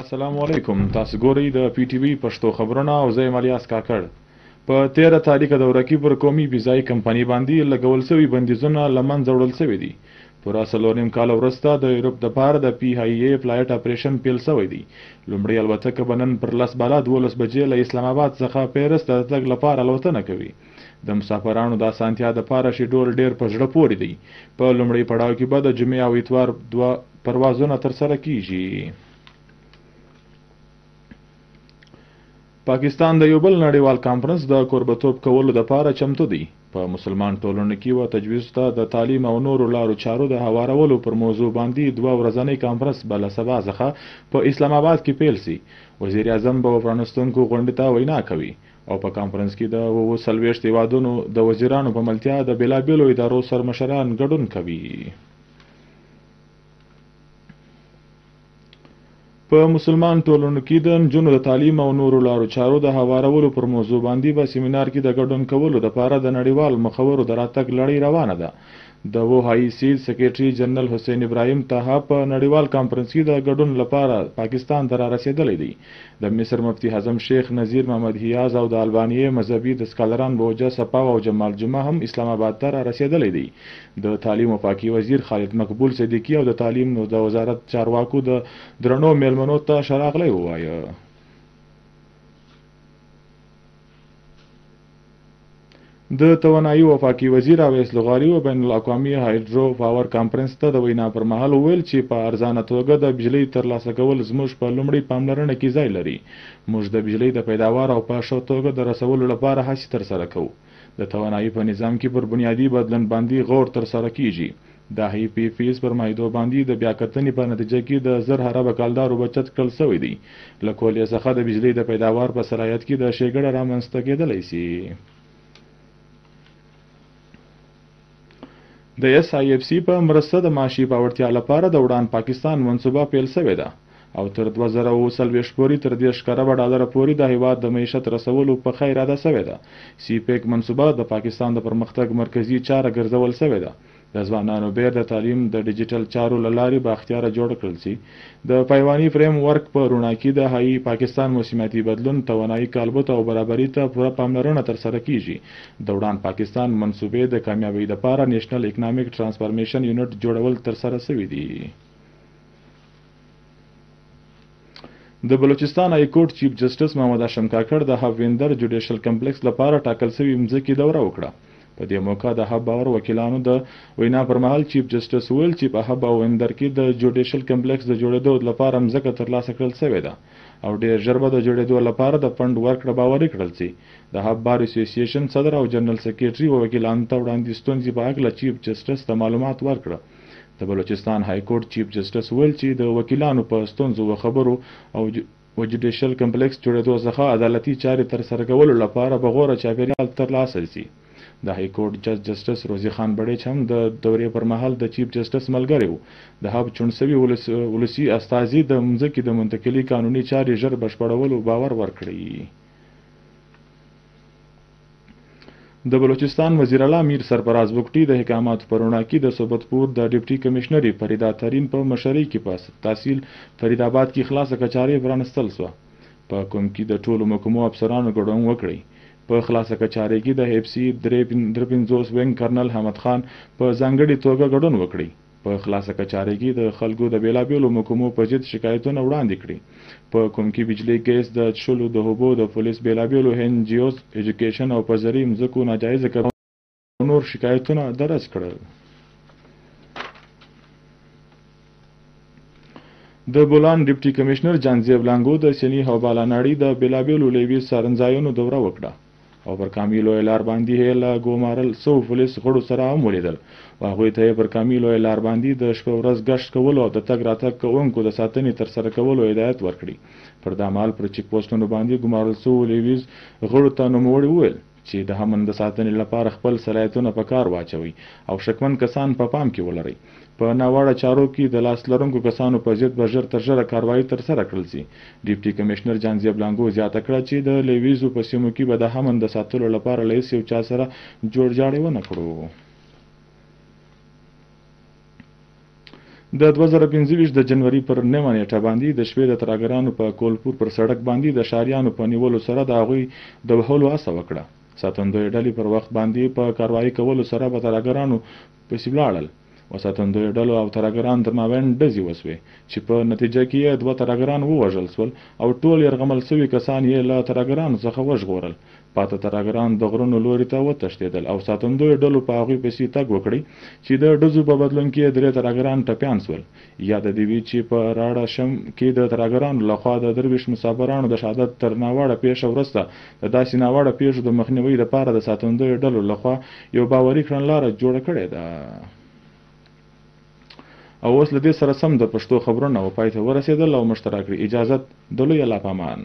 السلام علیکم، تاسو ګورئ د پی ټی وی پښتو خبرونه او زه یم الیاس کاکړ. په تیره تاریکه دوره کې پر قومي فضایي کمپنۍ باندې لګول شوي بندیزونه له منځه وړل شوي دي. پوره 4.5 کاله وروسته د یورپ دپاره د پی آی ای فلایټ اپریشن پیل شوی دی. لومړۍ الوتکه به نن پر 12:50 بجې له اسلام آباد څخه پیرس ته د تګ لپاره الوتنه کوي. د مسافرانو د اسانتیا دپاره شیډول ډیر په زړه پورې دی. په لومړي پړاو کې به د جمعې او اتوار دوه پروازونه ترسره کیږي. پاکستان د یو بل نړیوال کانفرنس د کوربتوب کولو دپاره چمتو دی. په مسلمان ټولنو کې و تجویز ته د تعلیم او نورو لارو چارو د هوارولو پر موضوع باندې دوه ورځنۍ کانفرنس به له سبا څخه په اسلام آباد کې پیل سي. وزیر اعظم به پرانستونکو غونډې ته وینا کوي او په کانفرنس کې د 47 هیوادونو د وزیرانو په ملتیا د بېلابېلو ادارو سرمشران ګډون کوي. په مسلمان ټولنو کې د نجونو د تعلیم او نورو لارو چارو د هوارولو پر موضوع باندې په سیمینار کې د ګډون کولو دپاره د نړیوال مخورو د راتګ لړۍ روانه ده. د او آی سي سیکرټري جنرل حسین ابراهیم طه په نړیوال کانفرنس کې د ګډون لپاره پاکستان ته رارسېدلی دی. د مصر مفتي اعظم شیخ نذیر محمد هیاز او د البانیې مذهبي د سکالران بوجه صفاو او جمال جمعه هم اسلام آباد ته رارسېدلی دی. د تعلیم وفاقي وزیر خالد مقبول صدیقي او د تعلیم د وزارت چارواکو د درنو میلمنو ته ښه راغلی ووایه. د توانایي وفاقي وزیر اویس لغاري و بین الاقوامي هایدرو پاور کانفرنس ته د وینا پر مهال وویل چې په ارزانه توګه د بجلۍ ترلاسه کول زموږ په لومړۍ پاملرنه کې ځای لري. موږ د بجلۍ د پیداوار او په ښه توګه د رسولو لپاره هڅې ترسره کوو. د توانایي په نظام کې پر بنیادي بدلون باندې غور ترسره کیږي. د ای پی فیس پر معاهدو باندې د بیا کتنې په نتیجه کې د 1000 اربه کالدارو بچت کړل شوی دی. له کولې څخه د بجلۍ د پیداوار په صلاحیت کې د ښېګړه رامنځته کېدلی شي. د اس آی اف سی په مرسته د معاشي پیاوړتیا لپاره د وړان پاکستان منصوبه پیل شوې ده او تر 2040 پورې تر 30 اربه ډالره پورې د هیواد د معیشت رسولو په ښه اراده شوې ده. سی پیک منصوبه د پاکستان د پرمختګ مرکزي چاره ګرځول شوې ده. د ځوانانو بیر د تعلیم د ډیجیټل چارو له لارې بااختیاره جوړ کړل سي. د پایواني فریم ورک په رڼا کې د های پاکستان موسمیاتي بدلون، توانایي کالبوت او برابري ته پوره پاملرنه ترسره کیږي. د وړان پاکستان منصوبې د کامیابۍ دپاره نیشنل اکنامک ترانسفارمیشن یونټ جوړول ترسره سوي دي. د بلوچستان های کورټ چیف جسټس محمد هاشم کاکړ د حب ویندر جوډیشل کمپلیکس لپاره ټاکل سوي مځکې دوره وکړه. په دې موقع د حب باور وکیلانو د وینا پر مهال چیف جسټس وویل چې په حب او وندر کې د جوډیشل کمپلیکس د جوړېدو لپاره مځکه ترلاسه کړل سوې ده او ډېر ژر به د جوړېدو لپاره د فنډ ورکړه باوري کړل سي. د حب بار اسوسییشن صدر او جنرل سیکرټري و وکیلانو ته وړاندې ستونزې په هکله چیف جسټس ته معلومات ورکړه. د بلوچستان های کورټ چیف جسټس وویل چې د وکیلانو په ستونزو و خبرو او و جوډیشل کمپلیکس جوړېدو څخه عدالتي چارې ترسره کولو لپاره به غوره چاپېریال ترلاسه سي. د های کورټ جج جسټس روزي خان بړیچ هم د دورې پر مهال د چیف جسټس ملګری و. د حب چوڼ سوي ولسي استازي د مځکې د منتقلي قانوني چارې ژر بشپړولو باور ورکړی. د بلوچستان وزیر اعلی میر سرفراز بګټي د احکاماتو په رڼا کې د صحبتپور د ډپټي کمشنري فریدا ترین په مشرۍ کې په تحصیل فرید آباد کې خلاصه کچارۍ پرانستل سوه، په کوم کې د ټولو محکمو افسرانو ګډون وکړی. په خلاصه کچارۍ کې د ایف سي 53 وینګ کرنل حمد خان په ځانګړي توګه ګډون وکړي. په خلاصه کچارۍ کې د خلکو د بېلابېلو محکمو په ضد شکایتونه وړاندې کړي، په کوم کې بجلي، ګیس، د څښلو د اوبو، د پولیس بېلابېلو این جي اوز، ایجوکیشن او په زرعي مځکو ناجایزه قبضو نور شکایتونه درج کړل. د بولان ډپټي کمشنر جانزیب لانګو د سیني او بالاناړي د بېلابېلو لیویز څارنځایونو دوره وکړه او پر کامي لویه لار باندې یې له ګومارل سوو پولیس غړو سره هم ولیدل. هغوی ته یې پر کامي لویه لار باندې د شپه ورځ ګشت کولو او د تګ راتګ کوونکو د ساتنې ترسره کولو هدایت ورکړي. پر دا مهال پر چیک پوسټونو باندې ګومارل سوو لیویز غړو ته نوموړي وویل چې د امن د ساتنې لپاره خپل صلاحیتونه په کار واچوي او شکمن کسان په پام کې ولرئ. په ناوړه چارو کې د لاس لرونکو کسانو په ضد به ژر تر ژره کاروايي ترسره کړل سي. ډپټي کمشنر جانزیب لانګو زیاته کړه چې د لیویزو په سیمو کې به د امن د ساتلو لپاره له هیڅ یو چا سره جوړجاړی ونه کړو. د 2025 د جنوري پر 9 نېټه باندې د شپې د ترهګرانو په کولپور پر سړک باندې د ښاریانو په نیولو سره د هغوی د وهلو هڅه وکړه. ساتندوی ډلې پر وخت باندې په کاروايي کولو سره په ترهګرانو پسې ولاړل. و ساتندوی ډلو او ترهګرانو تر مابین ډزې وسوې چې په نتیجه کې یې 2 ترهګران ووژل سول او ټول یرغمل سوي کسان یې له ترهګرانو څخه وژغورل. پاته ترهګران د غرونو لوري ته وتښتېدل او ساتندوی ډلو په هغوی پسې تګ وکړی چې د ډزو په بدلون کې 3 ترهګران ټپیان سول. یاده دې وي چې په راړه شم کې د ترهګرانو لخوا د 23 مسافرانو د شهادت تر ناوړه پېښه وروسته د داسې ناوړه پېښو د مخنیوي لپاره د ساتندوی ډلو لخوا یو باوري کړنلاره جوړه کړې ده. او اوس له دې سره سم د پښتو خبرونه و پای ته ورسېدل او موږ ته راکړي اجازت. د لوی الله په امان.